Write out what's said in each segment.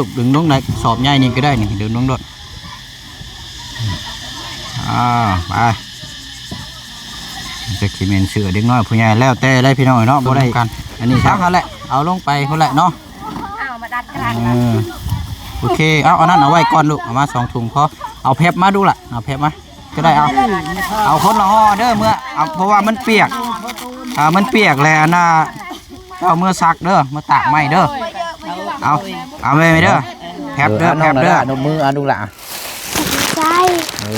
ລຸກດຶງລົງໄດ້ ສອບໃຫຍ່ນີ້ກໍໄດ້ນີ້ ດຶງລົງໂລດ. ອ້າວ ໄປ ຈັກຊິແມ່ນເສື້ອເດັກນ້ອຍຜູ້ໃຫຍ່ ແລ້ວແຕ່ໄດ໋ພີ່ນ້ອງເນາະ ບໍ່ໄດ້ກັນ. ອັນນີ້ຊະ ເອົາແຫຼະ ເອົາລົງໄປພຸ້ນແຫຼະເນາະ. ເອົາມາດັດກາງ ເອີ ໂອເຄ ເອົາ ອັນນັ້ນເອົາໄວ້ກ່ອນລູກ ເອົາມາສອງຖົງພໍ. ເອົາແຟັບມາດູລະ ເອົາແຟັບມາ ຈະໄດ້ເອົາ ເອົາຄົນລະຫໍ່ເດີ ເມື່ອ ເອົາ ເພາະວ່າມັນປຽກ ອ່າ ມັນປຽກແລ້ວ ອັນນ່າ ເຈົ້າເມືອຊັກເດີ ເມືອຕາກໃໝ່ເດີ. ເອົາ ເອົາໄວ້ເດີ ແພັບເດີ ເອີ ເອົາ ແພັບເດີ ນ້ອງລະດາ ນົບມື ເອົາ ລູກຫຼ້າ ໃຊ່ ເອີ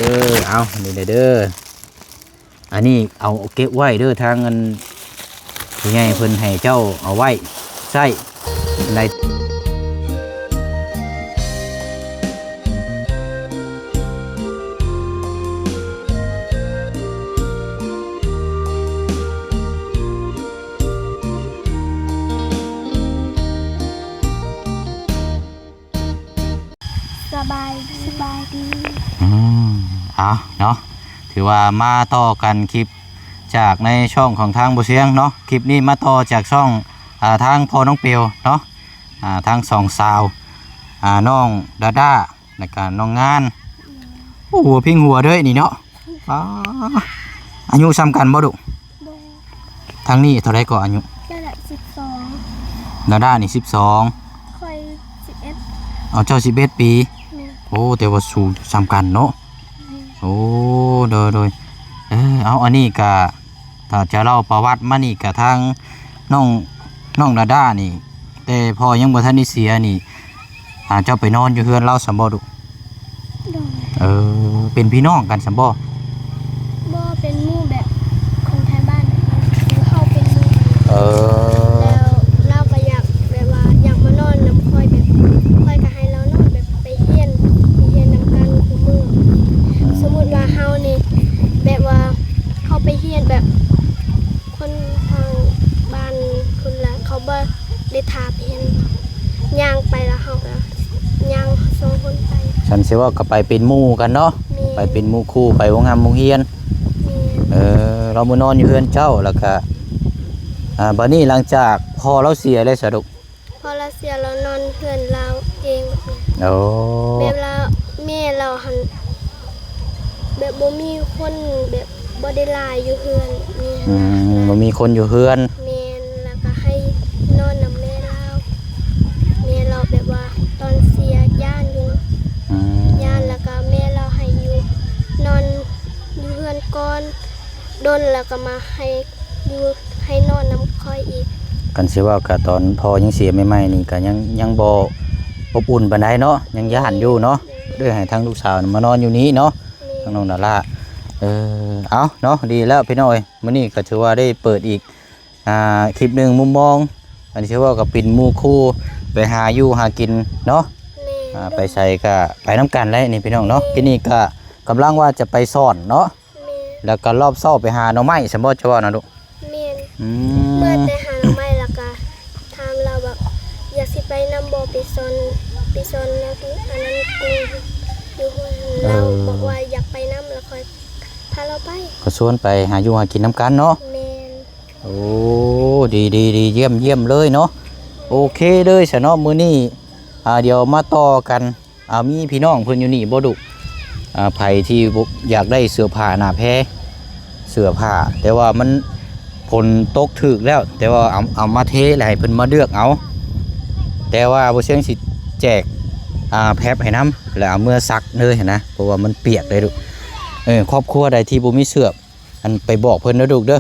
ເອົາ ນີ້ເດີ ອັນນີ້ເອົາເກັບໄວ້ເດີ ທາງອັນຜູ້ໃຫຍ່ເພິ່ນໃຫ້ເຈົ້າເອົາໄວ້ໃຊ້ໃນ ສະບາຍດີ ສະບາຍດີ. ອືມ ເອົາເນາະ ຖືວ່າມາຕໍ່ກັນຄລິບຈາກໃນຊ່ອງຂອງທາງບໍ່ສຽງເນາະ. ຄລິບນີ້ມາຕໍ່ຈາກຊ່ອງ ອ່າ ທາງພໍ່ນ້ອງເປວເນາະ ອ່າ ທາງສອງສາວ ອ່າ ນ້ອງດາດາ ແລ້ວກະນ້ອງງານ. ໂອ້ ຫົວພິງຫົວເດີນີ້ເນາະ. ປ້າ ອາຍຸສ່ຳກັນບໍ່ດຸ? ບໍ່. ທາງນີ້ເທົ່າໃດກໍອາຍຸ? ດາດາສິບສອງ ດາດານີ້ສິບສອງ ຂ້ອຍສິບເອັດ. ເອົາ ເຈົ້າສິບເອັດປີ. ແມ່ນ. ໂອ້ ແຕ່ວ່າສູງສ່ຳກັນເນາະ. ແມ່ນ. ໂອ້ ໂດຍໆ ເອີ ເອົາ ອັນນີ້ກະ ຖ້າຈະເລົ່າປະຫວັດມານີ້ກະທາງນ້ອງ ນ້ອງດາດານີ້ ແຕ່ພໍ່ຍັງບໍ່ທັນໄດ້ເສຍນີ້ ອ່າ ເຈົ້າໄປນອນຢູ່ເຮືອນລາວຊັ້ນບໍ່ດຸ? ໂດຍ. ເອີ ເປັນພີ່ນ້ອງກັນຊັ້ນບໍ່? ບໍ່ ເປັນໝູ່ແບບຄົນໄທບ້ານ ຄືເຮົາເປັນໝູ່. ເອີ ແລ້ວລາວກໍຢາກແບບວ່າຢາກມານອນນຳຂ້ອຍ ແບບຂ້ອຍກໍໃຫ້ລາວນອນ ແບບໄປຮຽນ ໄປຮຽນນຳກັນຄູ່ມື້. ອືມ ສົມມຸດວ່າເຮົານີ້ ແບບວ່າເຮົາໄປຮຽນແບບ ຄົນທາງບ້ານພຸ້ນລະ ເຂົາບໍ່ໄດ້ພາໄປຫັ້ນ ຍ່າງໄປລະ ເຮົາກໍຍ່າງສອງຄົນໄປ. ຄັນຊິເວົ້າກໍໄປເປັນໝູ່ກັນເນາະ. ແມ່ນ. ໄປເປັນໝູ່ຄູ່ ໄປໂຮງຮ່ຳໂຮງຮຽນ. ແມ່ນ. ເອີ ລາວມານອນຢູ່ເຮືອນເຈົ້າ ແລ້ວກະ ອ່າ ບາດນີ້ຫຼັງຈາກພໍ່ລາວເສຍແລ້ວຊະລູກ? ພໍລາວເສຍ ລາວນອນເຮືອນລາວເອງແບບນີ້. ໂອ້ ແບບລາວ ແມ່ລາວຫັ້ນ ແບບບໍ່ມີຄົນ ແບບບໍ່ໄດ້ຫຼາຍຢູ່ເຮືອນແບບນີ້. ອືມ ບໍ່ມີຄົນຢູ່ເຮືອນ. ແມ່ນ. ແລ້ວກໍໃຫ້ນອນນຳແມ່ລາວ ແມ່ລາວແບບວ່າຕອນເສຍຢ້ານຢູ່ເນາະ. ອືມ ຢ້ານ ແລ້ວກໍແມ່ລາວໃຫ້ຢູ່ ນອນຢູ່ເຮືອນກ່ອນ ດົນແລ້ວກໍມາໃຫ້ຢູ່ ໃຫ້ນອນນຳຂ້ອຍອີກ. ຄັນຊິເວົ້າກະຕອນພໍ່ຍັງເສຍໃໝ່ໆນີ້ກະຍັງ ຍັງບໍ່ອົບອຸ່ນປານໃດເນາະ ຍັງຢ້ານຢູ່ເນາະ. ໂດຍ. ເລີຍໃຫ້ທາງລູກສາວມານອນຢູ່ນີ້ເນາະ. ແມ່ນ. ທາງນ້ອງດາລາ ເອີ ເອົາເນາະ ດີແລ້ວພີ່ນ້ອງເອີຍ ມື້ນີ້ກໍຖືວ່າໄດ້ເປີດອີກ ອ່າ ຄລິບໜຶ່ງມຸມມອງ ອັນທີ່ເວົ້າກໍເປັນໝູ່ຄູ່ ໄປຫາຢູ່ຫາກິນເນາະ. ແມ່ນ. ອ່າ ໄປໃສກໍໄປນຳກັນແຫຼະນີ້ພີ່ນ້ອງເນາະ. ແມ່ນ. ທີນີ້ກໍກຳລັງວ່າຈະໄປສອນເນາະ. ແມ່ນ. ແລ້ວກໍລອບເຊົ້າໄປຫາໜໍ່ໄມ້ຊັ້ນບໍ່ ເຈົ້າເວົ້ານະລູກ? ແມ່ນ. ອືມ ເມື່ອແຕ່ຫາໜໍ່ໄມ້ ແລ້ວກໍຖາມລາວວ່າ ຢາກຊິໄປນຳບໍ່ ໄປສອນ ໄປສອນແນວ ອັນນັ້ນ ກຸ້ງຢູ່ຫ້ວຍ. ເອີ ລາວບອກວ່າຢາກໄປນຳ ແລ້ວຂ້ອຍພາລາວໄປ ກໍຊວນໄປຫາຢູ່ຫາກິນນຳກັນເນາະ. ແມ່ນ. ໂອ້ ດີໆໆ ຢ້ຽມໆເລີຍເນາະ. ໂອເຄເລີຍຊະເນາະ ມື້ນີ້ ອ່າ ດຽວມາຕໍ່ກັນ ອ່າ ມີພີ່ນ້ອງເພິ່ນຢູ່ນີ້ບໍ່ດຸ? ອ່າ ໃຜທີ່ບໍ່ ຢາກໄດ້ເສື້ອຜ້າໜ້າແພ ເສື້ອຜ້າ ແຕ່ວ່າມັນ ຝົນຕົກຖືກແລ້ວ ແຕ່ວ່າເອົາ ເອົາມາເທແລ້ວໃຫ້ເພິ່ນມາເລືອກເອົາ. ແຕ່ວ່າບໍ່ຊຽງຊິແຈກ ອ່າ ແຟັບໃຫ້ນຳ ແລ້ວເອົາເມືອຊັກເລີຍຫັ້ນນະ ເພາະວ່າມັນປຽກເດ້ລູກ. ເອີ ຄອບຄົວໃດທີ່ບໍ່ມີເສື້ອ ອັນ ໄປບອກເພິ່ນເດີລູກເດີ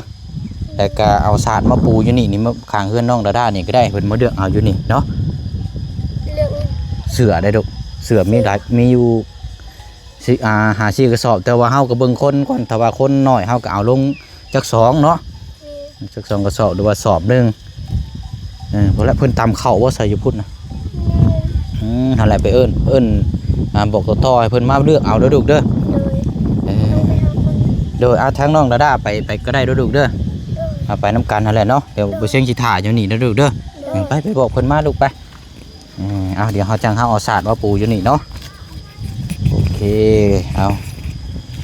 ແລ້ວກະເອົາສາດມາປູຢູ່ນີ້ ນີ້ ມາຂ້າງເຮືອນນ້ອງດາດານີ້ກໍໄດ້ ເພິ່ນມາເລືອກເອົາຢູ່ນີ້ເນາະ. ເລືອກ ເສື້ອໄດ້ລູກ ເສື້ອມີຫຼາຍ ມີຢູ່ ສີ່ ອ່າ ຫ້າສີ່ກະສອບ ແຕ່ວ່າເຮົາກໍເບິ່ງຄົນກ່ອນ ຖ້າວ່າຄົນໜ້ອຍເຮົາກໍເອົາລົງຈັກສອງເນາະ. ແມ່ນ. ຈັກສອງກະສອບ ຫຼືວ່າສອບໜຶ່ງ. ເອີ ພຸ້ນລະ ເພິ່ນຕຳເຂົ້າບໍ່ ໃສ່ຢູ່ພຸ້ນນະ? ແມ່ນ. ອືມ ຫັ້ນແຫຼະ ໄປເອີ້ນ ເອີ້ນ ອ່າ ບກຕ ໃຫ້ເພິ່ນມາເລືອກເອົາເດີລູກເດີ. ໂດຍ. ເອີ ຕ້ອງໄປຫາຄົນ. ໂດຍ. ອ່າ ທາງນ້ອງດາດາໄປ ໄປກໍໄດ້ເດີລູກເດີ. ໂດຍ. ອ່າ ໄປນຳກັນຫັ້ນແຫຼະເນາະ. ດຽວ ໂດຍ ບໍ່ຊຽງຊິຖ້າຢູ່ນີ້ເດີລູກເດີ. ໂດຍ. ໄປ ໄປບອກເພິ່ນມາລູກ ໄປ. ເອີ ເອົາ ດຽວເຮົາຈັ່ງເຮົາເອົາສາດມາປູຢູ່ນີ້ເນາະ. ໂອເຄ ເອົາ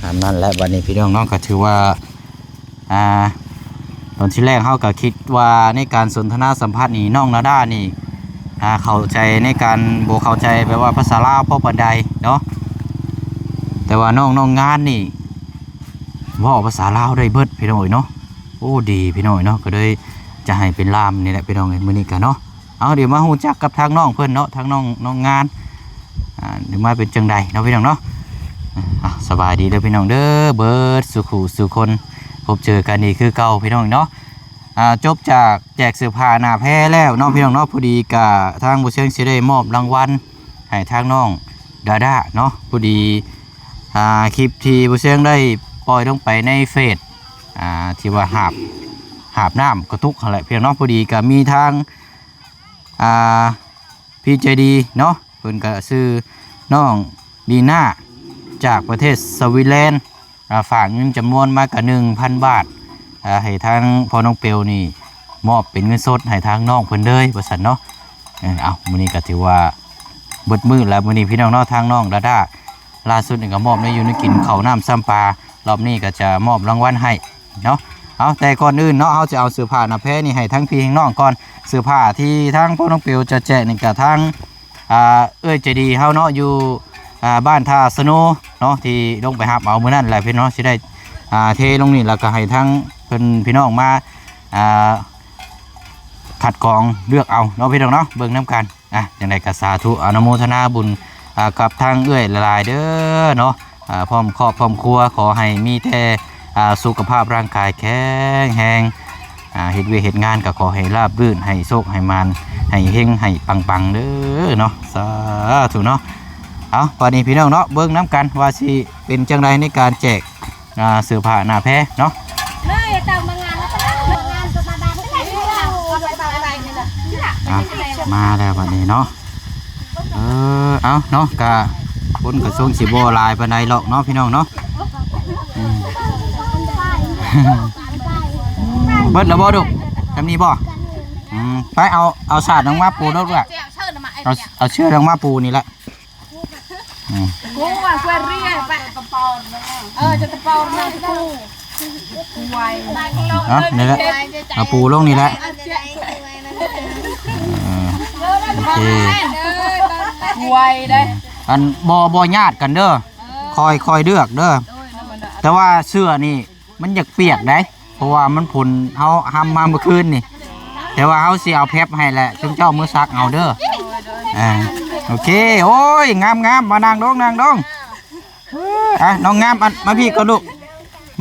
ຕາມນັ້ນແຫຼະ ບັດນີ້ພີ່ນ້ອງເນາະ ກໍຖືວ່າ ອ່າ ຕອນທີແລກເຮົາກໍຄິດວ່າໃນການສົນທະນາສຳພັດນີ້ ນ້ອງນາດານີ້ ອ່າ ເຂົ້າໃຈໃນການ ບໍ່ເຂົ້າໃຈແບບວ່າພາສາລາວພໍປານໃດເນາະ. ແຕ່ວ່ານ້ອງ ນ້ອງງານນີ້ເວົ້າພາສາລາວໄດ້ເບິດພີ່ນ້ອງເອີຍເນາະ. ໂອ້ ດີພີ່ນ້ອງເອີຍເນາະ. ກໍເລີຍຈະໃຫ້ເປັນລ່າມນີ້ແຫຼະພີ່ນ້ອງເອີຍ ມື້ນີ້ກະເນາະ. ເອົາ ດຽວມາຮູ້ຈັກກັບທາງນ້ອງເພິ່ນເນາະ ທາງນ້ອງ ນ້ອງງານ ອ່າ ມາເປັນຈັ່ງໃດເນາະພີ່ນ້ອງເນາະ. ອ່າ ສະບາຍດີເດີພີ່ນ້ອງເດີ ເບິດສູ່ຄູ່ສູ່ຄົນ ພົບເຈີກັນອີກຄືເກົ່າພີ່ນ້ອງເນາະ. ອ່າ ຈົບຈາກແຈກເສື້ອຜ້າໜ້າແພແລ້ວເນາະພີ່ນ້ອງເນາະ ພໍດີກະທາງບໍ່ຊຽງຊິໄດ້ມອບລາງວັນໃຫ້ທາງນ້ອງດາດາເນາະ. ພໍດີ ອ່າ ຄລິບທີ່ບໍ່ຊຽງໄດ້ປ່ອຍລົງໄປໃນເຟສ ອ່າ ທີ່ວ່າຫາບ ຫາບນ້ຳກະຕຸກຫັ້ນແຫຼະພີ່ນ້ອງເນາະ. ພໍດີກະມີທາງ ອ່າ ພີ່ໃຈດີເນາະ ເພິ່ນກະຊື່ນ້ອງລີນາ ຈາກປະເທດສະວິດແລນ ອ່າ ຝາກເງິນຈຳນວນມາກະໜຶ່ງພັນບາດ ອ່າ ໃຫ້ທາງພໍ່ນ້ອງເປວນີ້ ມອບເປັນເງິນສົດໃຫ້ທາງນ້ອງເພິ່ນເລີຍວ່າຊັ້ນເນາະ. ເອີ ເອົາ ມື້ນີ້ກະຖືວ່າເບິດມື້ແລ້ວ ມື້ນີ້ພີ່ນ້ອງເນາະ. ທາງນ້ອງດາດາ ລ່າສຸດນີ້ກະມອບແນວຢູ່ແນວກິນ ເຂົ້ານ້ຳຊ້ຳປາ ລອບນີ້ກະຈະມອບລາງວັນໃຫ້ເນາະ. ເອົາ ແຕ່ກ່ອນອື່ນເນາະ ເຮົາຈະເອົາເສື້ອຜ້າໜ້າແພນີ້ໃຫ້ທັງພີ່ທັງນ້ອງກ່ອນ. ເສື້ອຜ້າທີ່ທາງພໍ່ນ້ອງເປວຈະແຈກນີ້ກະທາງ ອ່າ ເອື້ອຍໃຈດີເຮົາເນາະ ຢູ່ ອ່າ ບ້ານທ່າສະໂນເນາະ ທີ່ລົງໄປຮັບເອົາມື້ນັ້ນແຫຼະພີ່ນ້ອງເນາະ. ຊິໄດ້ ອ່າ ເທລົງນີ້ ແລ້ວກະໃຫ້ທາງເພິ່ນພີ່ນ້ອງມາ ອ່າ ຄັດກອງເລືອກເອົາເນາະພີ່ນ້ອງເນາະ. ເບິ່ງນຳກັນ ອ່ະ ຈັ່ງໃດກະສາທຸອະນຸໂມທະນາບຸນ ອ່າ ກັບທາງເອື້ອຍຫຼາຍໆເດີເນາະ. ອ່າ ພ້ອມຄອບພ້ອມຄົວ ຂໍໃຫ້ມີແຕ່ ອ່າ ສຸຂະພາບຮ່າງກາຍແຂງແຮງ ອ່າ ເຮັດວຽກເຮັດງານກະຂໍໃຫ້ລາບລື່ນ ໃຫ້ໂຊກໃຫ້ໝານ ໃຫ້ເຮັງໃຫ້ປັງໆເດີເນາະ. ສາທຸເນາະ. ເອົາ ບາດນີ້ພີ່ນ້ອງເນາະ ເບິ່ງນຳກັນວ່າຊິເປັນຈັ່ງໃດໃນການແຈກ ອ່າ ເສື້ອຜ້າໜ້າແພເນາະ. ອ່ະ ມາແລ້ວບາດນີ້ເນາະ. ເອີ ເອົາເນາະ ກະຄົນກະຊົງຊິບໍ່ຫຼາຍປານໃດຫຼອກເນາະພີ່ນ້ອງເນາະ. ອືມ ເບິດແລ້ວບໍ່ລູກ? ຈຳນີ້ບໍ່? ອືມ ໄປເອົາ ເອົາສາດອອກມາປູໂລດ ເອົາ ເອົາເຊືອກອອກມາປູນີ້ແຫຼະ. ອືມ ເອີ ຈະຕະປອນນະ ເອົານີ້ແຫຼະ ເອົາປູລົງນີ້ແຫຼະ. ເອີ ໂອເຄ ໄວເດ້ ອັນ ບໍ່ ບໍ່ຍາດກັນເດີ ຄ່ອຍ ຄ່ອຍເລືອກເດີ. ແຕ່ວ່າເສື້ອນີ້ ມັນຢາກປຽກໃດ໋ ເພາະວ່າມັນຝົນ ເຮົາຮຳມາມື້ຄືນນີ້. ແຕ່ວ່າເຮົາຊິເອົາແຟັບໃຫ້ແຫຼະ ຊຸມເຈົ້າມື້ຊັກເອົາເດີ. ອ່າ ໂອເຄ ໂອ້ຍ ງາມໆ ມານັ່ງລົງ ນັ່ງລົງ. ອ່ະ ນ້ອງງາມ ອັນ ມາພີ້ກ່ອນລູກ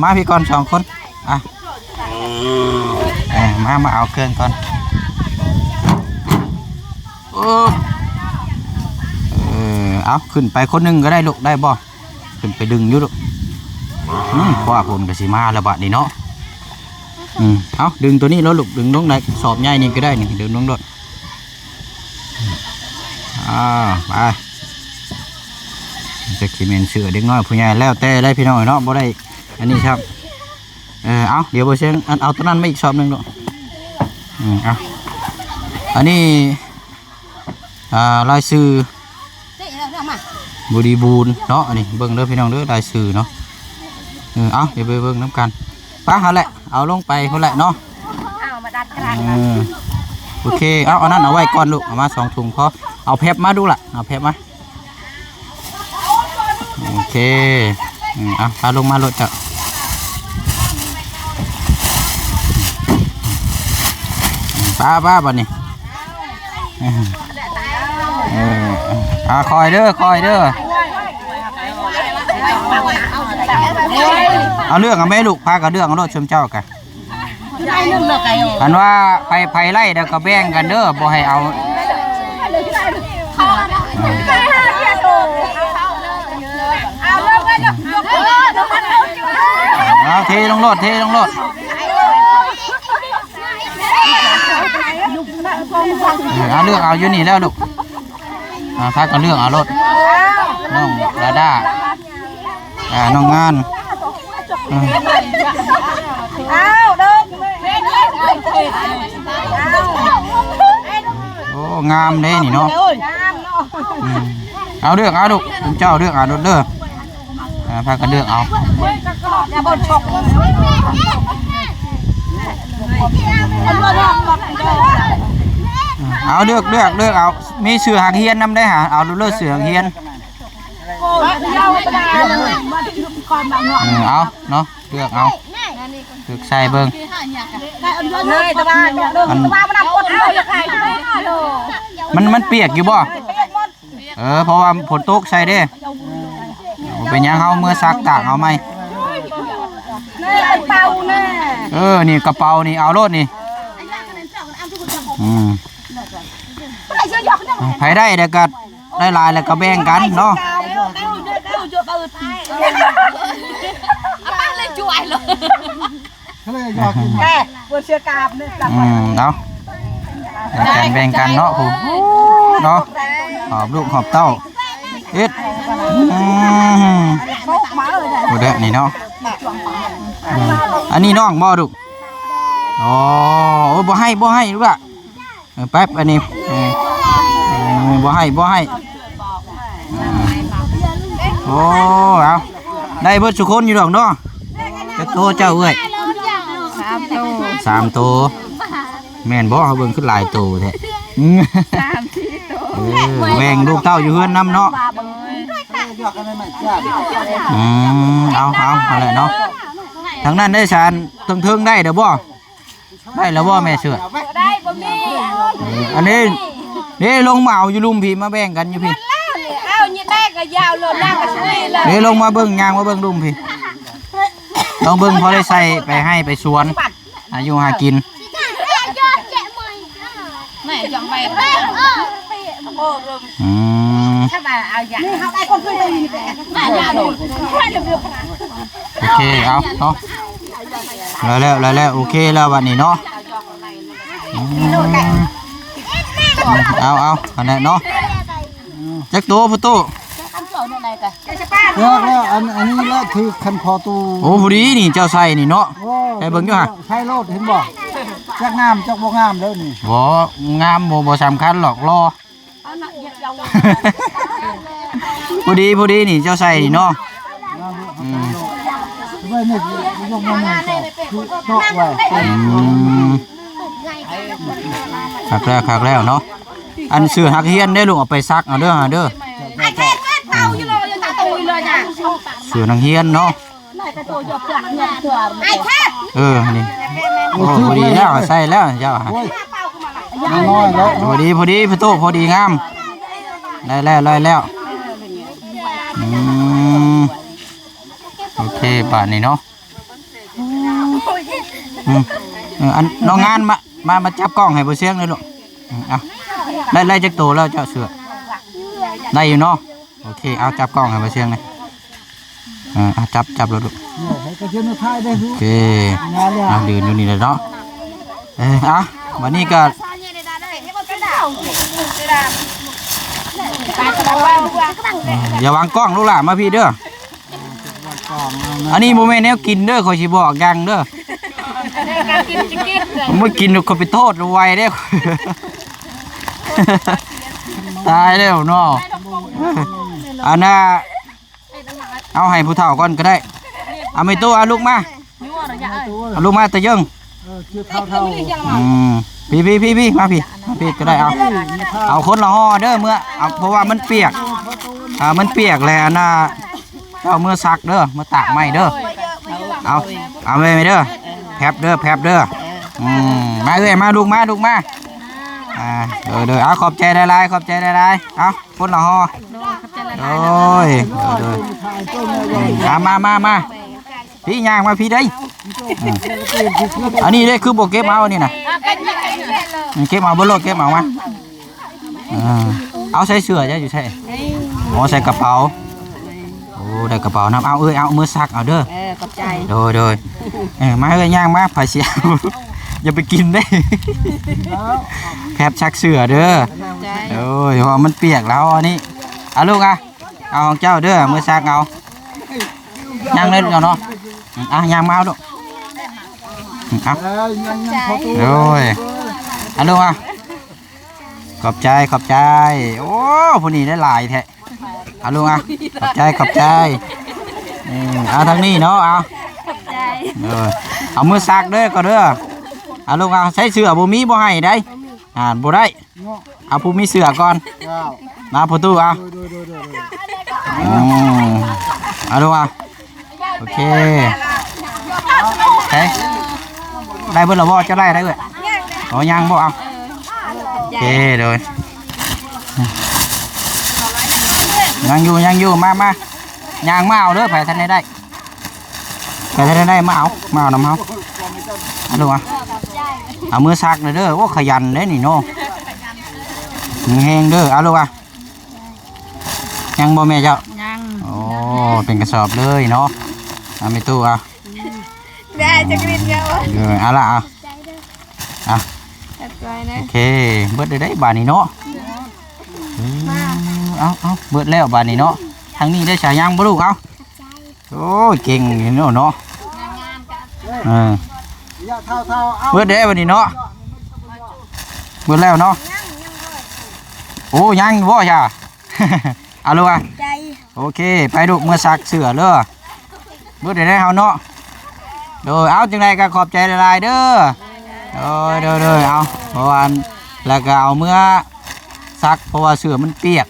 ມາພີ້ກ່ອນສອງຄົນ. ອ່ະ ເອີ ມາ ມາເອົາເຄື່ອງກ່ອນ. ໂອ້ ເອີ ເອົາ ຂຶ້ນໄປຄົນໜຶ່ງກະໄດ້ລູກ ໄດ້ບໍ່? ຂຶ້ນໄປດຶງຢູ່ລູກ. ອືມ ຟ້າຝົນກະຊິມາແລ້ວບາດນີ້ເນາະ. ອືມ ເອົາ ດຶງໂຕນີ້ໂລດລູກ ດຶງລົງໃນສອບໃຫຍ່ນີ້ກະໄດ້ນີ້ ດຶງລົງໂລດ. ອ່າ ໄປ ຈັກຊິແມ່ນເສື້ອເດັກນ້ອຍຜູ້ໃຫຍ່ ແລ້ວແຕ່ໄດ໋ພີ່ນ້ອງເນາະ ບໍ່ໄດ້ອັນນີ້ຊ້ຳ. ເອີ ເອົາ ດຽວບໍ່ຊຽງ ອັນ ເອົາໂຕນັ້ນມາອີກສອບໜຶ່ງລູກ. ອືມ ເອົາ ອັນນີ້ ອ່າ ລາຍຊື່ບໍລິບູນເນາະ. ອັນນີ້ເບິ່ງເດີພີ່ນ້ອງເດີ ລາຍຊື່ເນາະ. ເອີ ເອົາ ດຽວໄປເບິ່ງນຳກັນ. ໄປຫັ້ນແຫຼະ ເອົາລົງໄປພຸ້ນແຫຼະເນາະ. ເອົາມາດັດກະດານ ເອີ ໂອເຄ ເອົາ ອັນນັ້ນເອົາໄວ້ກ່ອນລູກ ເອົາມາສອງຖົງພໍ. ເອົາແຟັບມາດູລະ ເອົາແຟັບມາ. ໂອເຄ ອືມ ເອົາ ພາລົງມາໂລດເຈົ້າ. ອືມ ໄປ ໄປ ບາດນີ້. ເອີ ເອີ ອ່າ ຄ່ອຍເດີ ຄ່ອຍເດີ. ເອົາເລືອກເອົາແມ່ລູກ ພາກັນເລືອກເອົາໂລດ ຊຸມເຈົ້າກະ. ອັນວ່າໃຜ ໃຜໄລ່ແລ້ວກະແບ່ງກັນເດີ ບໍ່ໃຫ້ເອົາ. ເອົາ ເທລົງໂລດ ເທລົງໂລດ. ເອີ ເອົາ ເລືອກເອົາຢູ່ນີ້ແລ້ວລູກ. ອ່າ ພາກັນເລືອກເອົາໂລດ ນ້ອງດາດາ ອ່າ ນ້ອງງານ. ເອີ ເອົາເດີ ໂອ້ ງາມເດ້ນີ້ເນາະ. ອືມ ເອົາ ເລືອກເອົາລູກ ເຈົ້າເລືອກເອົາໂລດເດີ. ອ່າ ພາກັນເລືອກເອົາ. ອືມ ເອົາ ເລືອກ ເລືອກ ເລືອກເອົາ ມີເສື້ອນັກຮຽນນຳໄດ໋ຫາ ເອົາເລືອກເສື້ອນັກຮຽນ. ເອີ ເອົາເນາະ ເລືອກເອົາ ເລືອກໃສ່ເບິ່ງ. ອັນ ມັນ ມັນປຽກຢູ່ບໍ່? ເອີ ເພາະວ່າຝົນຕົກໃສ່ເດ້. ບໍ່ເປັນຫຍັງ ເຮົາເມືອຊັກຕາກເອົາໃໝ່. ເອີ ນີ້ກະເປົານີ້ ເອົາໂລດນີ້. ອືມ ໃຜໄດ້ແລ້ວກໍ ໄດ້ຫຼາຍແລ້ວກໍແບ່ງກັນເນາະ. ກໍເລີຍຢາກກິນ ແມ່ ເພິ່ນເຊື່ອກາບນີ້ ອືມ ເອົາ ແບ່ງກັນ ແບ່ງກັນເນາະ ຜູ້ເນາະ ຫອບລູກຫອບເຕົ້າ ເຮັດ ອືມ ຜູ້ເດ້ນີ້ເນາະ. ອືມ ອັນນີ້ນ້ອງບໍ່ລູກ? ອໍ ໂອ້ ບໍ່ໃຫ້ ບໍ່ໃຫ້ລູກຫຼະ. ເອີ ແປັບ ອັນນີ້ ເອີ ເອີ ບໍ່ໃຫ້ ບໍ່ໃຫ້. ໂອ້ ເອົາ ໄດ້ເບິດຊຸຄົນຢູ່ດອກເນາະ. ຈັກໂຕເຈົ້າເອື້ອຍ? ສາມໂຕ ສາມໂຕ. ແມ່ນບໍ່? ເຮົາເບິ່ງຄືຫຼາຍໂຕແທ້. ອືມ ສາມສີ່ໂຕ. ເອີ ແບ່ງລູກເຕົ້າຢູ່ເຮືອນນຳເນາະ. ອືມ ເອົາ ເອົາ ຫັ້ນແຫຼະເນາະ. ທາງນັ້ນໄດ້ສານ ເທິງໆ ໄດ້ແລ້ວບໍ່? ໄດ້ແລ້ວບໍ່ແມ່ເສື້ອ? ບໍ່ໄດ້ ບໍ່ມີ. ເອີ ອັນນີ້ເດ້ ລົງມາເອົາຢູ່ລຸ່ມພີ້ ມາແບ່ງກັນຢູ່ພີ້. ເອົານີ້ແບກກໍຍາວໂລດ ນາກໍສະດີເລີຍ. ເດ້ ລົງມາເບິ່ງ ຍ່າງມາເບິ່ງລຸ່ມພີ້ ລອງເບິ່ງ ພໍໄດ້ໃສ່ໄປໄຮ່ໄປສວນ ຫາຢູ່ຫາກິນ. ແມ່ຈອງໄປ ອືມ ໂອເຄ ເອົາ ເອົາ ແລ້ວ ແລ້ວ ແລ້ວ ໂອເຄແລ້ວບັດນີ້ເນາະ. ອືມ ເອົາ ເອົາ ອັນນັ້ນເນາະ. ຈັກໂຕພໍ່ຕູ້? ເລືອກແລ້ວ ອັນ ອັນນີ້ແຫຼະຖືກຄັນພໍຕູ້. ໂອ້ ພໍດີນີ້ເຈົ້າໃສ່ນີ້ເນາະ. ໂອ້ ໃສ່ເບິ່ງຢູ່ຫະ ໃສ່ໂລດ ເຫັນບໍ່? ຈັກງາມຈັກບໍ່ງາມເດີນີ້. ບໍ່ ງາມບໍ່ ບໍ່ສຳຄັນຫຼອກ ລໍ. ພໍດີ ພໍດີນີ້ເຈົ້າໃສ່ນີ້ເນາະ. ອືມ ໄວ້ນີ້ ຍົກມາໃໝ່ ເຈາະໄວ້. ອືມ ຄັກແລ້ວ ຄັກແລ້ວເນາະ. ອັນເສື້ອນັກຮຽນເດ້ລູກ ເອົາໄປຊັກເອົາເດີ ເດີ. ເສື້ອນັກຮຽນເນາະ. ເອີ ນີ້ ໂອ້ ພໍດີແລ້ວ ໃສ່ແລ້ວເຈົ້າ. ໂອ້ຍ ນ້ອຍແລ້ວ. ພໍດີ ພໍດີ ພໍ່ຕູ້ ພໍດີງາມ. ໄດ້ແລ້ວ ໄດ້ແລ້ວ. ອືມ ໂອເຄ ບາດນີ້ເນາະ. ອືມ ເອີ ອັນນ້ອງງານ ມາ ມາ ມາຈັບກ້ອງໃຫ້ບໍ່ຊຽງເດີລູກ. ອືມ ເອົາ ໄດ້ ໄດ້ຈັກໂຕແລ້ວເຈົ້າເສື້ອ? ໄດ້ຢູ່ເນາະ. ໂອເຄ ເອົາ ຈັບກ້ອງໃຫ້ບໍ່ຊຽງແດ່. ເອີ ເອົາ ຈັບ ຈັບໂລດລູກ. ໂອເຄ ອ່າ ຢືນຢູ່ນີ້ແຫຼະເນາະ. ເອີ ເອົາ ບັດນີ້ກໍ ເອີ ຢ່າວາງກ້ອງລູກຫຼານ ມາພີ້ເດີ. ອັນນີ້ບໍ່ແມ່ນແນວກິນເດີ ຂ້ອຍຊິບອກຢ່າງເດີ. ບໍ່ກິນ ຂ້ອຍໄປໂທດໄວເດ້. ຕາຍແລ້ວເນາະ. ອັນນ່າ ເອົາໃຫ້ຜູ້ເຖົ້າກ່ອນກໍໄດ້. ເອົາແມ່ຕູ້ ເອົາລູກມາ ເອົາລູກມາຕະເຢິງ. ເອີ ຊື່ເຖົ້າໆ. ອືມ ພີ້ໆໆ ມາພີ້ ມາພີ້ກໍໄດ້. ເອົາ ເອົາຄົນລະຫໍ່ເດີ ເມື່ອ ເອົາ ເພາະວ່າມັນປຽກ ອ່າ ມັນປຽກແລ້ວອັນນ່າ ເຈົ້າເມືອຊັກເດີ ເມືອຕາກໃໝ່ເດີ. ເອົາ ເອົາໄວ້ເດີ ແພັບເດີ ແພັບເດີ. ອືມ ມາເອື້ອຍ ມາ ລູກມາ ລູກມາ. ອ່າ ໂດຍໆ ເອົາ ຂອບໃຈຫຼາຍໆ ຂອບໃຈຫຼາຍໆ. ເອົາ ຄົນລະຫໍ່. ໂດຍ ໂດຍໆ ໂດຍໆ. ອືມ ມາ ມາ ມາ ມາ ພີ້ ຍ່າງມາພີ້ເດີ. ອືມ ອັນນີ້ເດ້ ຄືບໍ່ເກັບເອົາອັນນີ້ນະ. ເກັບເອົາເບິດໂລດ ເກັບເອົາມາ. ເອີ ເອົາໃສ່ເສື້ອເຈົ້າຢູ່ໃສ? ອໍ ໃສ່ກະເປົາ. ໂອ້ ໄດ້ກະເປົານຳ. ເອົາເອີຍ ເອົາເມືອຊັກເອົາເດີ. ເອີ ຂອບໃຈ. ໂດຍໆ. ເອີ ມາເອີຍ ຍ່າງມາ ໃຜຊິເອົາ ຢ່າໄປກິນເດ້. ແພັບຊັກເສື້ອເດີ. ຂອບໃຈ. ໂດຍ ເພາະວ່າມັນປຽກແລ້ວອັນນີ້. ເອົາລູກອະ ເອົາຂອງເຈົ້າເດີ ເມືອຊັກເອົາ. ຍ່າງເລີຍລູກເນາະ. ອືມ ອ່ະ ຍ່າງມາເອົາລູກ. ອືມ ເອົາ. ເອີ ຍັງ ຍັງພໍຕູ້. ໂດຍ ເອົາລູກອະ. ຂອບໃຈ ຂອບໃຈ. ໂອ້ ຜູ້ນີ້ໄດ້ຫຼາຍແທ້. ເອົາລູກອະ ຂອບໃຈ ຂອບໃຈ. ເອີ ເອົາທາງນີ້ເນາະ ເອົາ. ຂອບໃຈ. ເອີ ເອົາມືຊັກເດີກໍເດີ. ເອົາລູກອະ ໃສ່ເສື້ອບໍ່ມີບໍ່ໃຫ້ໃດ. ອ່ານບໍ່ໄດ້ ເນາະ ເອົາຜູ້ມີເສື້ອກ່ອນ ເຈົ້າ ມາພໍ່ຕູ້ເອົາ ໂດຍໆໆໆ ອືມ ເອົາດູວ່າ ໂອເຄ ໄດ້ ໄດ້ເບິດແລ້ວບໍ່? ເຈົ້າໄດ້ໄດ້ເອີຍ ອໍ ຍັງບໍ່? ເອົາ ໂອເຄ ໂດຍ ຍັງຢູ່ ຍັງຢູ່ ມາ ມາ ຍ່າງມາເອົາເດີ ໃຜທັນໄດ້ໄດ້ ໃຜທັນໄດ້ໄດ້ ມາເອົາ ມາເອົານຳເຮົາ ເອົາລູກ ເອົາ ເອົາມືຊັກເດີ ໂອ້ ຂະຫຍັນເດ້ນີ້ເນາະ ແຮງເດີ ເອົາລູກ ຍັງບໍ່ແມ່ເຈົ້າ? ຍັງ ໂອ້ ເປັນກະສອບເລີຍເນາະ ເອົາແມ່ຕູ້ເອົາ ແມ່ຈະກິນເດີ ເອີ ເອົາລະ ເອົາ ເອົາ ເອົາ ໂອເຄ ເບິດໄດ້ບາດນີ້ເນາະ ເອີ ເອົາ ເອົາ ເບິດແລ້ວບາດນີ້ເນາະ ທາງນີ້ໄດ້ສາຍຍາງບໍ່ລູກ ເອົາ ໂອ້ຍ ເກັ່ງຢູ່ເນາະ ເນາະ ເອີ ເບິດແລ້ວບາດນີ້ເນາະ ເບິດແລ້ວເນາະ ໂອ້ ຍັງຢູ່ບໍ່ຊະ? ເອົາລູກອະ ໃຈ ໂອເຄ ໄປລູກ ເມືອຊັກເສື້ອເດີ ເບິດໄດ້ເຮົາເນາະ ໂດຍ ເອົາ ຈັ່ງໃດກໍຂອບໃຈຫຼາຍໆເດີ ໂດຍ ໂດຍ ໂດຍ ເອົາ ເພາະວ່າ ແລ້ວກໍເອົາເມືອຊັກ ເພາະວ່າເສື້ອມັນປຽກ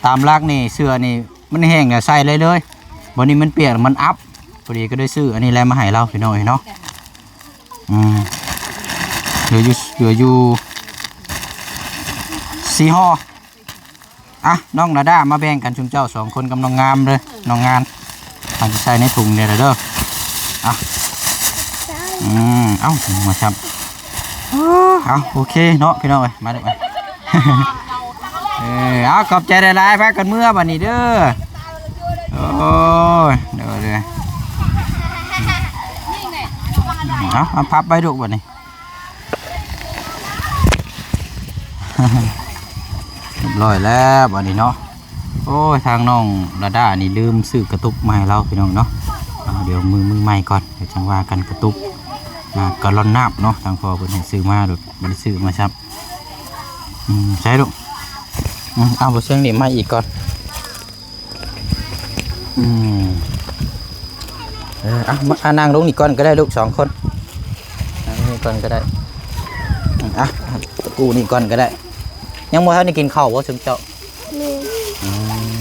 ຕາມຫຼັກນີ້ເສື້ອນີ້ມັນແຫ້ງແລ້ວໃສ່ໄດ້ເລີຍ ບັດນີ້ມັນປຽກມັນອັບ ພໍດີກໍໄດ້ຊື້ອັນນີ້ແຫຼະມາໃຫ້ລາວ ພີ່ນ້ອງເອີຍເນາະ ອືມ ເຫຼືອຢູ່ ເຫຼືອຢູ່ສີ່ຫໍ່ ອ່ະ ນ້ອງລາດາ ມາແບ່ງກັນຊຸມເຈົ້າສອງຄົນກັບນ້ອງງາມເດີ ນ້ອງງານ ເອົາໃສ່ໃນຖົງນີ້ລະເດີ ອ່ະ ອືມ ເອົ້າ ມາຊ້ຳ ເອົ້າ ໂອເຄເນາະ ພີ່ນ້ອງເອີຍ ມາເດີ ເອີ ເອົາ ຂອບໃຈຫຼາຍໆ ພາກັນເມືອບັດນີ້ເດີ ໂອ້ຍ ເດີ ເດີ ເອົາ ເອົາພັບໄວ້ລູກບັດນີ້ ຮຽບຮ້ອຍແລ້ວບາດນີ້ເນາະ ໂອ້ຍ ທາງນ້ອງລາດານີ້ລືມຊື້ກະຕຸກມາໃຫ້ລາວ ພີ່ນ້ອງເນາະ ເອົາ ດຽວມື້ ມື້ໃໝ່ກ່ອນ ດຽວຈັ່ງວ່າກັນ ກະຕຸກ ອ່າ ກາລອນນ້ຳເນາະ ທາງພໍ່ເພິ່ນໃຫ້ຊື້ມາໂລດ ບໍ່ໄດ້ຊື້ມາຊ້ຳ ອືມ ໃສ່ລູກ ອືມ ເອົາ ບໍ່ເຊິ່ງນີ້ມາອີກກ່ອນ ອືມ ເອີ ອ່ະ ມາ ອ່ະ ນັ່ງລົງນີ້ກ່ອນກໍໄດ້ລູກ ສອງຄົນ ນັ່ງນີ້ກ່ອນກໍໄດ້ ອືມ ອ່ະ ກູ້ນີ້ກ່ອນກໍໄດ້ ຍັງບໍ່ທັນໄດ້ກິນເຂົ້າບໍ່ຊຸມເຈົ້າ? ແມ່ນ ອືມ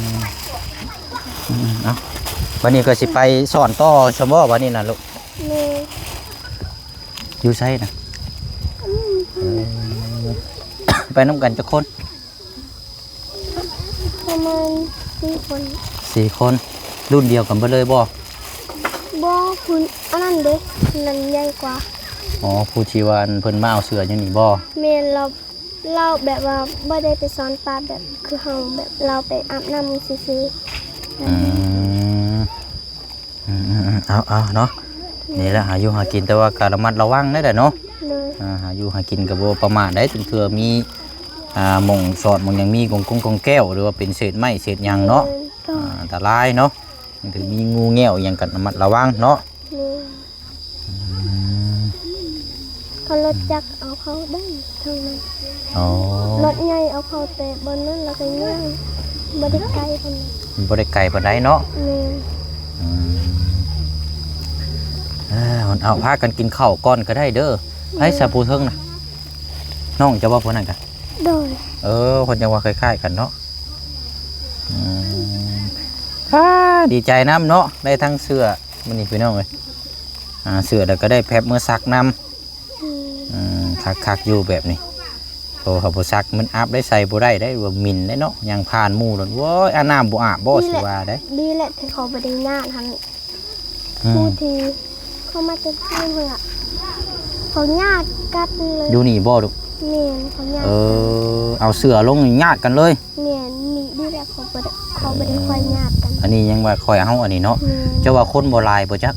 ອືມ ເອົາ ບັດນີ້ກໍຊິໄປສອນຕໍ່ຊັ້ນບໍ່ ບັດນີ້ນະລູກ? ແມ່ນ ຢູ່ໃສນະ? ອືມ ເອີ ໄປນຳກັນຈັກຄົນ? ປະມານສີ່ຄົນ ສີ່ຄົນ ລຸ້ນດຽວກັນເບິດເລີຍບໍ່? ບໍ່ ຜູ້ອັນນັ້ນເດ້ ຜູ້ນັ້ນໃຫຍ່ກວ່າ ອໍ ຜູ້ທີ່ວ່າເພິ່ນມາເອົາເສື້ອຢູ່ນີ້ບໍ່? ແມ່ນ ລາວ ລາວແບບວ່າບໍ່ໄດ້ໄປສອນປາ ແບບຄືເຮົາ ແບບລາວໄປອາບນ້ຳຊື່ໆ ອືມ ອືມໆໆ ເອົາໆເນາະ ນີ້ແຫຼະຫາຢູ່ຫາກິນ ແຕ່ວ່າກໍລະມັດລະວັງແດ່ເນາະ ໂດຍ ອ່າ ຫາຢູ່ຫາກິນກໍບໍ່ປະໝາດໃດ ເທື່ອມີ ອ່າ ໝ່ອງສອດໝ່ອງຫຍັງ ມີກອງກົງກອງແກ້ວ ຫຼືວ່າເປັນເສດໄມ້ເສດຫຍັງເນາະ ແມ່ນ ອ່າ ອັນຕະລາຍເນາະ ຖືມີງູແງວອີ່ຫຍັງກໍລະມັດລະວັງເນາະ ໂດຍ ອືມ ເອົາລົດຈັກເອົາເຂົ້າໄດ້ທາງນັ້ນ ອໍ ລົດໃຫຍ່ເອົາເຂົ້າແຕ່ບ່ອນນັ້ນ ແລ້ວກໍຍ່າງ ບໍ່ໄດ້ໄກປານໃດ ບໍ່ໄດ້ໄກປານໃດເນາະ ແມ່ນ ອືມ ເອີ ເອົາ ພາກັນກິນເຂົ້າກ່ອນກໍໄດ້ເດີ ໃຜສະຜູ້ເທິງນະ ນ້ອງເຈົ້າບໍ່ຜູ້ນັ້ນກະ ໂດຍ ເອີ ເພິ່ນຍັງວ່າຄ້າຍໆກັນເນາະ ອືມ ອ່າ ດີໃຈນຳເນາະ ໄດ້ທັງເສື້ອ ມື້ນີ້ພີ່ນ້ອງເອີຍ ອ່າ ເສື້ອແລ້ວກໍໄດ້ແພັບເມືອຊັກນຳ ອືມ ອືມ ຄັກໆຢູ່ແບບນີ້ ໂຕເຂົາບໍ່ຊັກມັນອາບໄດ້ ໃສ່ບໍ່ໄດ້ໄດ໋ ວ່າໝິ່ນໄດ໋ເນາະ ຍ່າງຜ່ານໝູ່ໂລດ ໂອ້ຍ ອາບນ້ຳບໍ່ອາບບໍ່ ຊິວ່າໄດ໋ ດີແຫຼະທີ່ເຂົາບໍ່ໄດ້ຍາດຫັ້ນ ອືມ ຜູ້ທີ່ເຂົ້າມາແຕ່ທາງເມືອງ ເຂົາຍາດກັນເລີຍ ຢູ່ນີ້ບໍ່ລູກ? ແມ່ນ ເຂົາຍາດ ເອີ ເອົາເສື້ອລົງຍາດກັນເລີຍ ແມ່ນ ນີ້ດີແຫຼະ ເຂົາບໍ່ໄດ້ ເຂົາບໍ່ໄດ້ຄ່ອຍຍາດກັນ ອັນນີ້ຍັງວ່າຄ່ອຍເອົາອັນນີ້ເນາະ ແມ່ນ ເຈົ້າວ່າຄົນບໍ່ຫຼາຍບໍ່ຈັກ?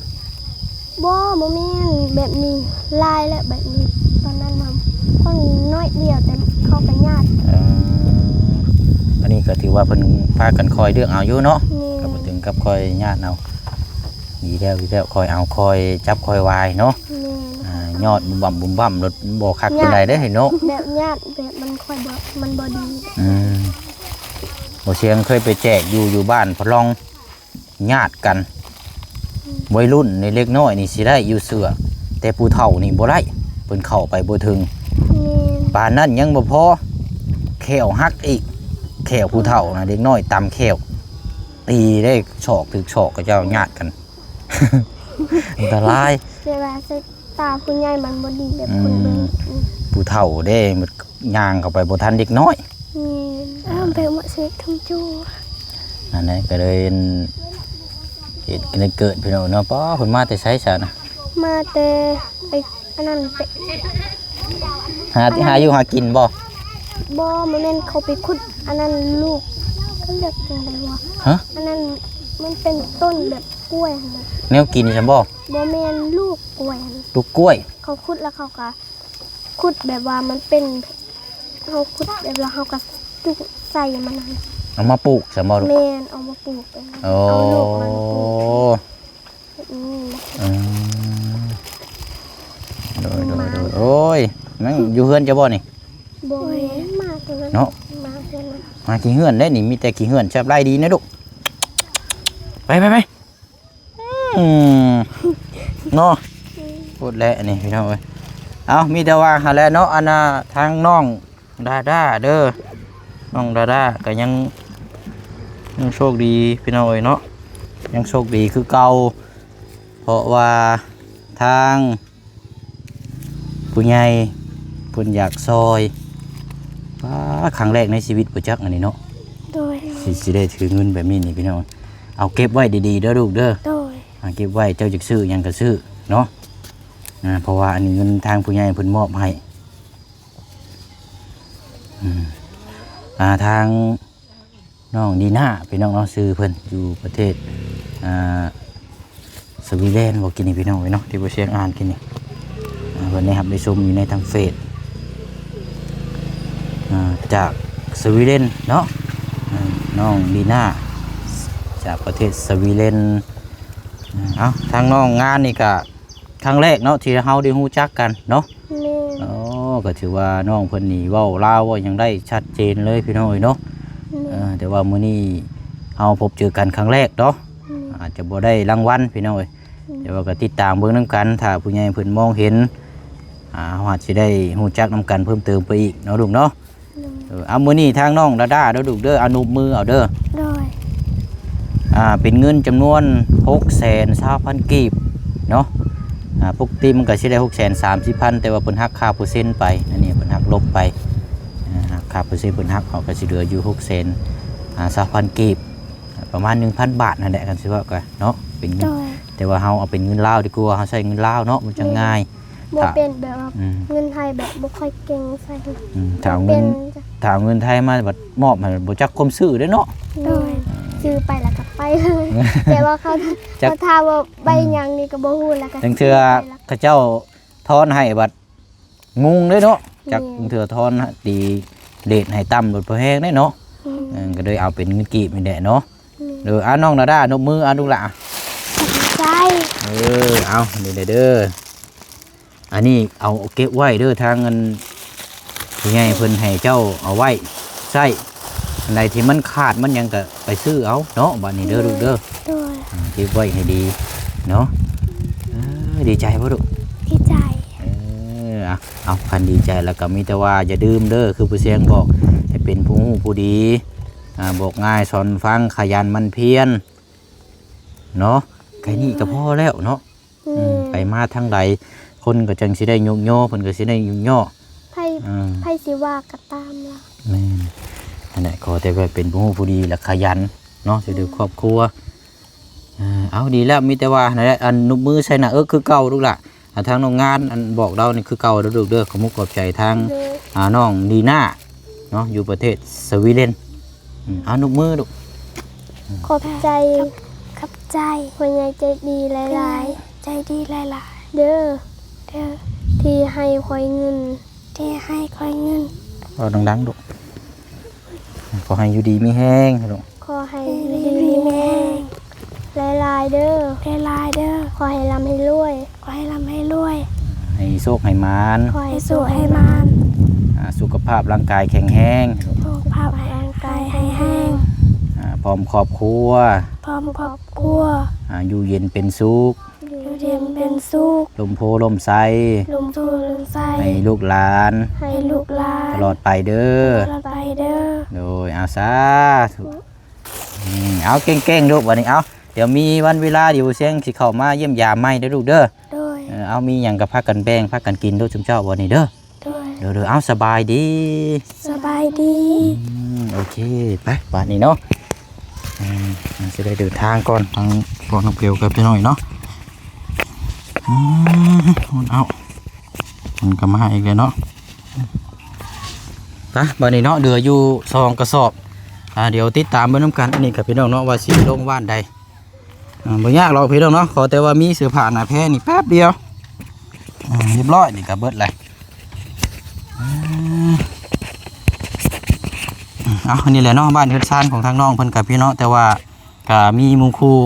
ບໍ່ ບໍ່ແມ່ນແບບນີ້ ຫຼາຍແລ້ວແບບນີ້ ຕອນນັ້ນນະ ຄົນນ້ອຍດຽວ ແຕ່ເຂົາກໍຍາດ ເອີ ອັນນີ້ກໍຖືວ່າເພິ່ນພາກັນຄ່ອຍເລືອກເອົາຢູ່ເນາະ ແມ່ນ ກໍບໍ່ເຖິງກັບຄ່ອຍຍາດເອົາ ດີແລ້ວ ດີແລ້ວ ຄ່ອຍເອົາ ຄ່ອຍຈັບຄ່ອຍວາຍເນາະ ແມ່ນ ອ່າ ຍອດບຸ້ມບັ້ມ ບຸ້ມບັ້ມ ລົດບໍ່ຄັກປານໃດເດ້ເນາະ ແບບຍາດແບບມັນຄ່ອຍບໍ່ ມັນບໍ່ດີ ອືມ ບໍ່ຊຽງເຄີຍໄປແຈກຢູ່ ຢູ່ບ້ານພະລອງ ຍາດກັນ ອືມ ໄວລຸ້ນນີ້ ເດັກນ້ອຍນີ້ຊິໄດ້ຢູ່ເສື້ອ ແຕ່ຜູ້ເຖົ້ານີ້ບໍ່ໄດ້ ເພິ່ນເຂົ້າໄປບໍ່ເຖິງ ແມ່ນ ປານນັ້ນຍັງບໍ່ພໍ ແຂ້ວຫັກອີກ ແຂ້ວຜູ້ເຖົ້ານະ ເດັກນ້ອຍຕຳແຂ້ວ ຕີໄດ້ ສອກຖືກສອກ ເຂົາເຈົ້າຍາດກັນ ອັນຕະລາຍ ແຕ່ວ່າສາຍຕາຜູ້ໃຫຍ່ມັນບໍ່ດີແບບ ອືມ ຄົນເບິ່ງ ອືມ ຜູ້ເຖົ້າເດ້ ຍ່າງເຂົ້າໄປບໍ່ທັນເດັກນ້ອຍ ແມ່ນ ອ້າວ ແບບໝາກເສກທຸງຈູ ນັ້ນແຫຼະ ກໍເລີຍເຮັດ ເກີດ ເກີດ ພີ່ນ້ອງເນາະ. ປ້າ ເພິ່ນມາແຕ່ໃສຊະນະ? ມາແຕ່ໄປ ອັນນັ້ນໄປ ຫາ ຫາຢູ່ຫາກິນບໍ່? ບໍ່ ບໍ່ແມ່ນ ເຂົາໄປຂຸດ ອັນນັ້ນລູກ ເຂົາເອີ້ນຈັ່ງໃດວະ? ຮະ? ອັນນັ້ນມັນເປັນຕົ້ນແບບກ້ວຍຫັ້ນນະ ແນວກິນຊັ້ນບໍ່? ບໍ່ແມ່ນ ລູກກ້ວຍຫັ້ນ ລູກກ້ວຍ ເຂົາຂຸດແລ້ວເຂົາກໍ ຂຸດແບບວ່າມັນເປັນ ເຮົາຂຸດແບບວ່າເຮົາກໍຈຸໃສ່ມັນຫັ້ນ ເອົາມາປູກຊັ້ນບໍ່ລູກ? ແມ່ນ ເອົາມາປູກ ໂອ້ ເອົາລູກມັນປູກ ອືມ ອືມ ໂດຍ ໂດຍ ໂດຍ ໂອ້ຍ ແມ່ນຢູ່ເຮືອນເຈົ້າບໍ່ນີ້? ບໍ່ ໂອ້ຍ ມາແຕ່ນັ້ນ ເນາະ ມາແຕ່ນັ້ນ ມາຂີ້ເຮືອນໄດ໋ນີ້ ມີແຕ່ຂີ້ເຮືອນ ສະບາຍດີນະລູກ ໄປ ໄປ ໄປ. ອືມ ເນາະ ອືມ ໂພດແຫຼະນີ້ພີ່ນ້ອງເອີຍ. ເອົ້າ ມີແຕ່ວ່າຫັ້ນແຫຼະເນາະ ອັນນ່າ ທາງນ້ອງດາດາເດີ ນ້ອງດາດາກໍຍັງ ຍັງໂຊກດີພີ່ນ້ອງເອີຍເນາະ ຍັງໂຊກດີຄືເກົ່າ ເພາະວ່າທາງ ຜູ້ໃຫຍ່ເພິ່ນຢາກຊ່ອຍ. ປ້າ ຄັ້ງແລກໃນຊີວິດບໍ່ຈັກອັນນີ້ເນາະ ໂດຍ ຊິ ຊິໄດ້ຖືເງິນແບບນີ້ນີ້ພີ່ນ້ອງ ເອົາເກັບໄວ້ດີໆເດີລູກເດີ ໂດຍ ອ່າ ເກັບໄວ້ ເຈົ້າຢາກຊື້ຫຍັງກໍຊື້ເນາະ ອ່າ ເພາະວ່າອັນນີ້ເງິນທາງຜູ້ໃຫຍ່ເພິ່ນມອບໃຫ້ ອືມ ອ່າ ທາງ ນ້ອງດີນາພີ່ນ້ອງເນາະ ຊື່ເພິ່ນ ຢູ່ປະເທດ ອ່າ ສະວີແລນບໍ່ ກິນນີ້ພີ່ນ້ອງເອີຍເນາະ ທີ່ບໍ່ຊຽງອ່ານກິນນີ້ ອ່າ ເພິ່ນໄດ້ຮັບໄດ້ຊົມຢູ່ໃນທາງເຟສ ອ່າ ຈາກສະວີແລນເນາະ ອ່າ ນ້ອງດີນາ ຈາກປະເທດສະວີແລນ ອ່າ ເອົ້າ ທາງນ້ອງງານນີ້ກະ ຄັ້ງແລກເນາະ ທີ່ເຮົາໄດ້ຮູ້ຈັກກັນເນາະ ແມ່ນ ໂອ້ ກໍຖືວ່ານ້ອງເພິ່ນນີ້ເວົ້າລາວເວົ້າຫຍັງໄດ້ຊັດເຈນເລີຍພີ່ນ້ອງເອີຍເນາະ ແມ່ນ ເອີ ແຕ່ວ່າມື້ນີ້ເຮົາພົບເຈີກັນຄັ້ງແລກເນາະ ແມ່ນ ອາດຈະບໍ່ໄດ້ລາງວັນພີ່ນ້ອງເອີຍ ແມ່ນ ແຕ່ວ່າກໍຕິດຕາມເບິ່ງນຳກັນ ຖ້າຜູ້ໃຫຍ່ເພິ່ນມອງເຫັນ ອ່າ ເຮົາອາດຊິໄດ້ຮູ້ຈັກນຳກັນເພີ່ມເຕີມໄປອີກເນາະລູກເນາະ ໂດຍ ເອີ ເອົາ ມື້ນີ້ທາງນ້ອງດາດາເດີລູກເດີ ອະນຸບມືເອົາເດີ ໂດຍ ອ່າ ເປັນເງິນຈຳນວນຫົກແສນຊາວພັນກີບເນາະ ອ່າ ປົກກະຕິມັນກໍຊິໄດ້ຫົກແສນສາມສິບພັນ ແຕ່ວ່າເພິ່ນຫັກຄ່າເປີເຊັນໄປ ອັນນີ້ເພິ່ນຫັກລົບໄປ ອ່າ ຫັກຄ່າເປີເຊັນ ເພິ່ນຫັກອອກກໍຊິເຫຼືອຢູ່ຫົກແສນ ອ່າ ຊາວພັນກີບ ປະມານໜຶ່ງພັນບາດນັ້ນແຫຼະ ຄັນຊິເວົ້າກໍເນາະ ເປັນເງິນ ໂດຍ ແຕ່ວ່າເຮົາເອົາເປັນເງິນລາວດີກວ່າ ເຮົາໃຊ້ເງິນລາວເນາະ ມັນຈັ່ງງ່າຍ ບໍ່ເປັນແບບວ່າ ອືມ ເງິນໄທແບບບໍ່ຄ່ອຍເກັ່ງໃສ່ ອືມ ຖ້າເອົາເງິນ ຖ້າເອົາເງິນໄທມາບັດມອບໃຫ້ ບໍ່ຈັກຄວາມຊື່ເດ້ເນາະ ໂດຍ ຊື້ໄປແລ້ວກໍໄປເລີຍ ແຕ່ວ່າເຂົາ ເຂົາຖາມວ່າໃບຫຍັງນີ້ກໍບໍ່ຮູ້ ແລ້ວກໍ ລາງເທື່ອເຂົາເຈົ້າທອນໃຫ້ບັດ ງຸ່ງເດ້ເນາະ ຈັກ ແມ່ນ ເທື່ອທອນ ຕີເລດໃຫ້ຕ່ຳໂລດ ພໍແຮງເດ້ເນາະ ແມ່ນ ເອີ ກໍເລີຍເອົາເປັນເງິນກີບນີ້ແຫຼະເນາະ ແມ່ນ ເອີ ອາ ນ້ອງດາດາ ນົບມື ອາ ລູກຫຼ້າ ຂອບໃຈ ເອີ ເອົາ ນີ້ເດີ ອັນນີ້ເອົາເກັບໄວ້ເດີ ທາງອັນ ຜູ້ໃຫຍ່ເພິ່ນໃຫ້ເຈົ້າເອົາໄວ້ໃຊ້ ອັນໃດທີ່ມັນຂາດມັນຫຍັງກໍໄປຊື້ເອົາເນາະ ບາດນີ້ເດີລູກເດີ ໂດຍ ເກັບໄວ້ໃຫ້ດີເນາະ ເອີ ດີໃຈບໍ່ລູກ? ດີໃຈ ເອີ ເອົາ ເອົາ ຄັນດີໃຈແລ້ວກໍມີແຕ່ວ່າຢ່າລືມເດີ ຄືຜູ້ຊຽງບອກ ໃຫ້ເປັນຜູ້ຮູ້ຜູ້ດີ ອ່າ ບອກງ່າຍສອນຟັງ ຂະຫຍັນໝັ່ນພຽນເນາະ ແຄ່ນີ້ກໍພໍແລ້ວເນາະ ອືມ ແມ່ນ ໄປມາທາງໃດ ຄົນກໍຈັ່ງຊິໄດ້ຍົກຍໍ ເພິ່ນກໍຊິໄດ້ຍົກຍໍ ໃຜ ອືມ ໃຜຊິວ່າກໍຕາມລາວ ແມ່ນ ຫັ້ນແຫຼະ ຂໍແຕ່ວ່າເປັນຜູ້ຮູ້ຜູ້ດີ ແລະ ຂະຫຍັນເນາະ ຊ່ວຍເຫຼືອຄອບຄົວ ເອີ ເອົາ ດີແລ້ວ ມີແຕ່ວ່າຫັ້ນແຫຼະ ອັນ ນົບມືໃສ່ໜ້າເອິກຄືເກົ່າລູກຫຼ້າ ອ່າ ທາງໂຮງງານ ອັນ ບອກລາວນີ້ຄືເກົ່າເດີລູກເດີ ຂອບມຸກຂອບໃຈທາງ ໂດຍ ອ່າ ນ້ອງດີນາເນາະ ຢູ່ປະເທດສະວີເດນ ອືມ ເອົາ ນົບມືລູກ ຂອບໃຈ ຂອບ ຂອບໃຈ ພໍ່ໃຫຍ່ໃຈດີຫຼາຍໆ ໃຈດີຫຼາຍໆ ເດີ ເດີ ທີ່ໃຫ້ຂ້ອຍເງິນ ທີ່ໃຫ້ຂ້ອຍເງິນ ເວົ້າດັງໆ ລູກ ຂໍໃຫ້ຢູ່ດີມີແຮງ ລູກ ຂໍໃຫ້ຢູ່ດີມີແຮງຫຼາຍໆ ເດີ ຫຼາຍໆ ເດີ ຂໍໃຫ້ລ່ຳໃຫ້ລວຍ ຂໍໃຫ້ລ່ຳໃຫ້ລວຍ ໃຫ້ໂຊກໃຫ້ໝານ ຂໍໃຫ້ໂຊກໃຫ້ໝານ ອ່າ ສຸຂະພາບຮ່າງກາຍແຂງແຮງ ສຸຂະພາບຮ່າງກາຍໃຫ້ແຮງ ອ່າ ພ້ອມຄອບຄົວ ພ້ອມຄອບຄົວ ອ່າ ຢູ່ເຢັນເປັນສຸກ ຢູ່ ເຕັມເປັນສຸກ ລົມໂພລົມໄຊ ລົມໂພລົມໄຊ ໃຫ້ລູກຫຼານ ໃຫ້ລູກຫຼານ ຕະຫຼອດໄປເດີ ຕະຫຼອດໄປເດີ ໂດຍ ອາ ສາທຸ ອືມ ເອົາ ເກັ່ງໆ ລູກ ບັດນີ້ ເອົາ ດຽວມີວັນເວລາ ດຽວແຊງຊິເຂົ້າມາຢ້ຽມຢາມໃໝ່ເດີລູກເດີ ໂດຍ ເອີ ເອົາ ມີຫຍັງກໍພາກັນແບ່ງ ພາກັນກິນໂລດຊຸມເຈົ້າ ບັດນີ້ເດີ ໂດຍ ໂດຍ ໂດຍ ເອົາ ສະບາຍດີ ສະບາຍດີ ອືມ ໂອເຄ ໄປ ບາດນີ້ເນາະ ອືມ ຊິໄດ້ເດີນທາງກ່ອນ ທາງພວກນ້ອງເປວກັບພີ່ນ້ອງເນາະ ອືມ ເອົາ ມັນກໍມາອີກແລ້ວເນາະ ໄປ ບາດນີ້ເນາະ ເຫຼືອຢູ່ສອງກະສອບ ອ່າ ດຽວຕິດຕາມເບິ່ງນຳກັນ ອັນນີ້ກັບພີ່ນ້ອງເນາະ ວ່າຊິລົງຫວ່ານໃດ ອ່າ ບໍ່ຍາກດອກພີ່ນ້ອງເນາະ ຂໍແຕ່ວ່າມີເສື້ອຜ້າໜ້າແພນີ້ແປັບດຽວ ອ່າ ຮຽບຮ້ອຍ ນີ້ກໍເບິດແລ້ວ ອ່າ ເອົາ ນີ້ແຫຼະເນາະ ບ້ານເຮືອນຊານຂອງທາງນ້ອງເພິ່ນກັບພີ່ນ້ອງ ແຕ່ວ່າກໍມີໝູ່ຄູ່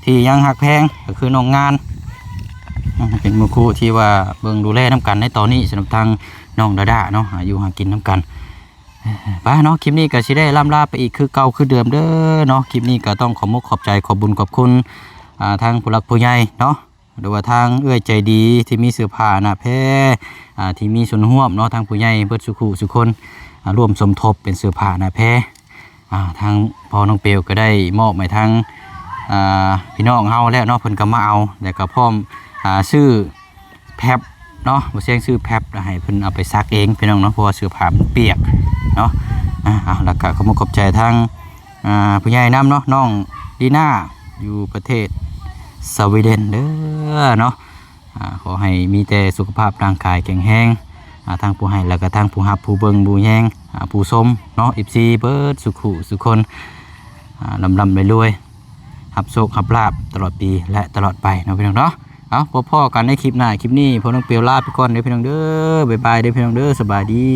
ທີ່ຍັງຮັກແພງ ກໍຄືນ້ອງງານ ອ່າ ເປັນໝູ່ຄູ່ທີ່ວ່າເບິ່ງດູແລນຳກັນໃນຕອນນີ້ ສຳລັບທາງນ້ອງດາດາເນາະ ຫາຢູ່ຫາກິນນຳກັນ. ໄປເນາະ ຄລິບນີ້ກໍຊິໄດ້ລ່ຳລາໄປອີກຄືເກົ່າຄືເດີມເດີເນາະ ຄລິບນີ້ກໍຕ້ອງຂອບມຸກຂອບໃຈ ຂອບບຸນຂອບຄຸນ ອ່າ ທາງຜູ້ຫຼັກຜູ້ໃຫຍ່ເນາະ ຫຼືວ່າທາງເອື້ອຍໃຈດີທີ່ມີເສື້ອຜ້າໜ້າແພ ອ່າ ທີ່ມີສ່ວນຮ່ວມເນາະ ທາງຜູ້ໃຫຍ່ເບິດສູ່ຄູ່ສູ່ຄົນ ອ່າ ຮ່ວມສົມທົບເປັນເສື້ອຜ້າໜ້າແພ ອ່າ ທາງພໍ່ນ້ອງເປວກໍໄດ້ມອບໃຫ້ທາງ ອ່າ ພີ່ນ້ອງເຮົາແລ້ວເນາະ ເພິ່ນກໍມາເອົາ ແລ້ວກໍພ້ອມ ອ່າ ຊື້ ແພັບເນາະ ບໍ່ແຊງຊື້ແພັບໃຫ້ເພິ່ນເອົາໄປຊັກເອງພີ່ນ້ອງເນາະ ເພາະວ່າເສື້ອຜ້າມັນປຽກເນາະ ອ່າ ເອົາ ແລ້ວກໍຂອບຄຸນຂອບໃຈທາງ ອ່າ ຜູ້ໃຫຍ່ນຳເນາະ ນ້ອງດີນາ ຢູ່ປະເທດສະວີເດັນເດີເນາະ ອ່າ ຂໍໃຫ້ມີແຕ່ສຸຂະພາບຮ່າງກາຍແຂງແຮງ ອ່າ ທັງຜູ້ໃຫ້ ແລ້ວກໍທັງຜູ້ຮັບ ຜູ້ເບິ່ງ ຜູ້ແຍງ ອ່າ ຜູ້ຊົມເນາະ ເອັຟຊີ ເບິດສູ່ຄູ່ສູ່ຄົນ ອ່າ ລ່ຳໆລວຍໆ ຮັບໂຊກຮັບລາບຕະຫຼອດປີ ແລະ ຕະຫຼອດໄປເນາະພີ່ນ້ອງເນາະ. ເອົາ ພົບພໍ້ກັນໃນຄລິບໜ້າ ຄລິບນີ້ພໍ່ນ້ອງເປວລາໄປກ່ອນເດີພີ່ນ້ອງເດີ ບາຍບາຍເດີພີ່ນ້ອງເດີ ສະບາຍດີ.